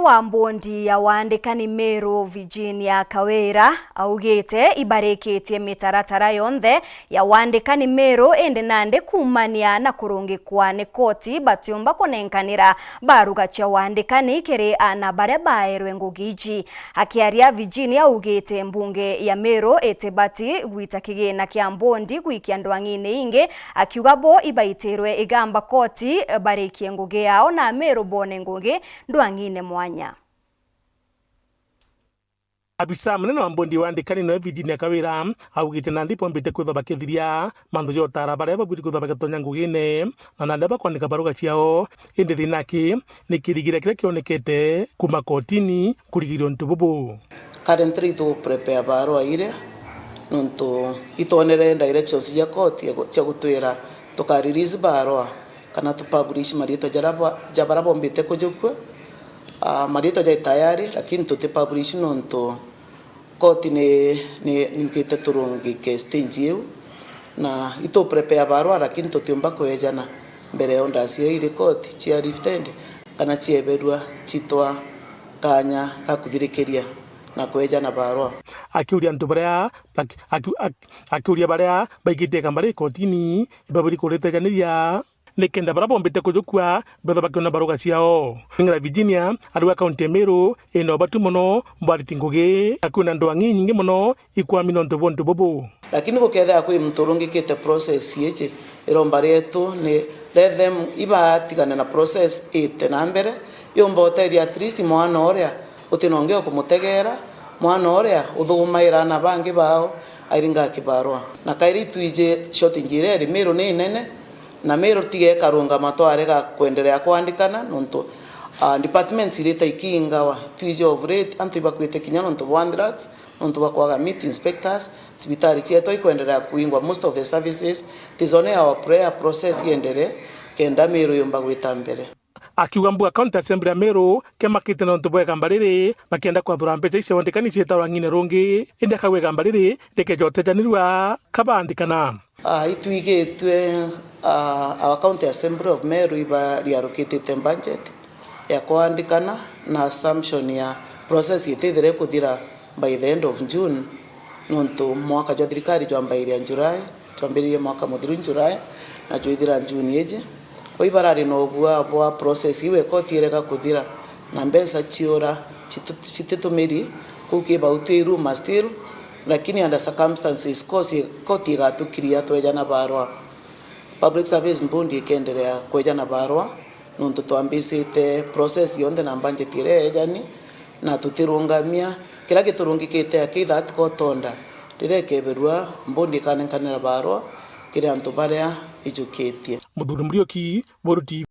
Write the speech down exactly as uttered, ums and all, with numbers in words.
Wa mbondi ya waandikani Meru, Virginia Kawira, augite ibarikitie mitaratara yonthe ya waandikani Meru, indi nandi kuumania na kurungikwa ni koti batiumba kunenkanira baruga cia waandikani kiri ana baria baerwe ngugi iji. Akiaria, Virginia augite mbunge ya Meru itibati gwita kigina kia mbondi gwikia ndwang'ine ingi, akiuga bo ibaitirwe igamba koti barikie ngugi yao na Ameru bone ngugi ndwang'ine mwanya. Abisa munene wa mbondi wa andikani noe Virginia Kawira augite nandi bombite kwithwa bakithiria mantu ja utara baria babwiri kwithwa bagitonya ngugine, na nandi bakwandika baruga ciao, indi thina aki ni kirigiria kiria kionekete kuma kotini kurigiria untu bubu. Currently, itu prepare barua iria, nontu itwonere directions cia court ya gu-, cia gutwira tuka release barua kana tu publish mariitwa jaria ba-, ja baria bombite kujukua. Ah, mariitwa jai tayari, lakini tuti publish nontu court ni, ni, niukite turungike stage iu, na itu prepare barua, lakini tutiumba kwejana mbere yo ndacira iri court cia lifted kana cieberua citwa kanya ga kuthirikiria na kwejana barua. Akiuria antu baria baki-, aki-, aki-, akiuria baria baigite kamba ri kotini, ibabiri kuritejaniria nikenda baria bombite kujukua bethwa bakiona baruga ciao. Ning'ira Virginia ariuga kaunti ya Meru ina ubatu mono bwariti ngugi, na kwina ndwang'i inyingi mono ikwami nontu bwa untu bubu. Lakini gukethira kwi muntu urungikite process iji, iromba rietu ni let them ibatigane na process ite na mbere, yumba utethia at least mwana uria utina ungi ukumutegera, mwana uria uthugumaira ana bangi bao airinga kibarua. Na kairi itwiji shortage iria iri Meru ni inene, na Meru tiga ikarungama twarega kwenderea kwandikana, nontu, ah, departments irita ikiingawa, itwiji of late antu ibakwite kinya nontu bwa drugs, nontu bwa kwaga meat inspectors, cibitari cietu ikwenderea kuingwa most of the services. It is only our prayer process ienderee kenda Meru yumba gwita mbere. Akiuga mbua County Assembly ya Meru kemakite nontu bwa igamba riri, bakienda kwathura mbeca icio wandikani cietagwa ng'ine rungi, indi akauga igamba riri rikeja utejanirua kabaandikana. Ah, itwigitwe, ah, our County Assembly of Meru ibariarukitite budget ya kwandikana na assumption ya process itithire kuthira by the end of June, nontu mwaka jwa thirikari jwambairia July, twambiririe mwaka muthiru July, na jwithira June iji. Uu ibarari na ugua bwa process iu ekoti irega kuthira, na mbeca ciura citu-, cititumiri, kuu kibau twi iruma still, lakini under circumstances, course, koti igatukiria twejana barua. Public Service Board ikenderea kwejana barua, nontu twambicite process yonthe na budget iria yejani, na tutirungamia. Kiria giturungikite aki that court order, riria ikeberua, board ikanenkanira barua kiri antu baria ijukitie. Muthuri Muriuki, Meru T V.